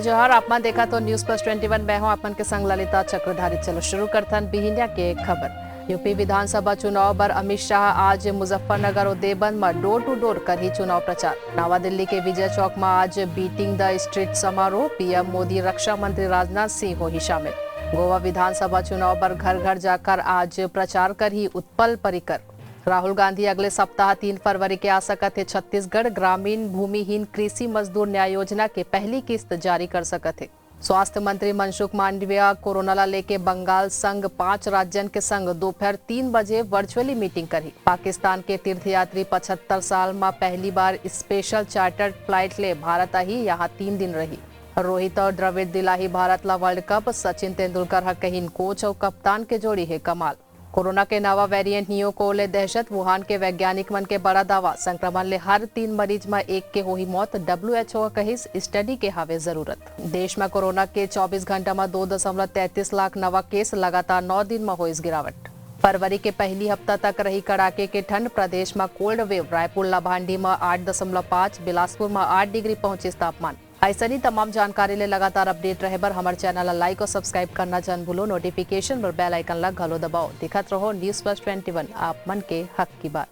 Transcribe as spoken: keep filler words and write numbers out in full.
जोहार, आप मन देखत हो News Plus Twenty One, मैं हूं आप मन के संग ललिता चक्रधारी। चलो शुरू करथन बिहिनिया के खबर। यूपी विधानसभा चुनाव बर अमित शाह आज मुजफ्फरनगर अउ देवबंद म door to door करही चुनाव प्रचार। नवा दिल्ली के विजय चौक म आज Beating the Street समारोह, पीएम मोदी, रक्षा मंत्री राजनाथ सिंह होही शामिल। गोवा विधानसभा चुनाव बर घर घर जाकर आज प्रचार करही उत्पल पर्रिकर। राहुल गांधी अगले सप्ताह तीन फरवरी के आ सकत हे छत्तीसगढ़। ग्रामीण भूमिहीन कृषि मजदूर न्याय योजना के पहली किस्त जारी कर सकत हे। स्वास्थ्य मंत्री मनसुख मांडविया कोरोना ला लेके बंगाल संग पांच राज्यन के संग दोपहर तीन बजे virtually meeting करही। पाकिस्तान के तीर्थयात्री पचहत्तर साल म पहली बार special chartered flight ले भारत आही, यहां तीन दिन रही। रोहित अउ द्रविड़ दिलाही भारत ला World Cup, सचिन तेंदुलकर ह कहिन कोच अउ कप्तान के जोड़ी हे कमाल। कोरोना के नवा variant नियो को ले दहशत, वुहान के वैज्ञानिक मन के बड़ा दावा, संक्रमण ले हर तीन मरीज म एक के होही मौत, डब्ल्यूएचओ ह कहिस study के हावे जरूरत। देश म कोरोना के चौबीस घंटा म दो दशमलव तैंतीस लाख नवा केस, लगातार नौ दिन म होइस गिरावट। फरवरी के पहली हफ्ता तक रही कड़ाके के ठंड, प्रदेश म cold wave, रायपुर लाभांडी म आठ दशमलव पाँच, बिलासपुर म आठ डिग्री पहुंचिस तापमान। अइसनी तमाम जानकारी ले लगातार update रहे बर हमर channel ला like अउ subscribe करना झन भूलो। Notification बर bell icon ला घलो दबाओ। देखत रहो News Plus Twenty One, आप मन के हक की बात।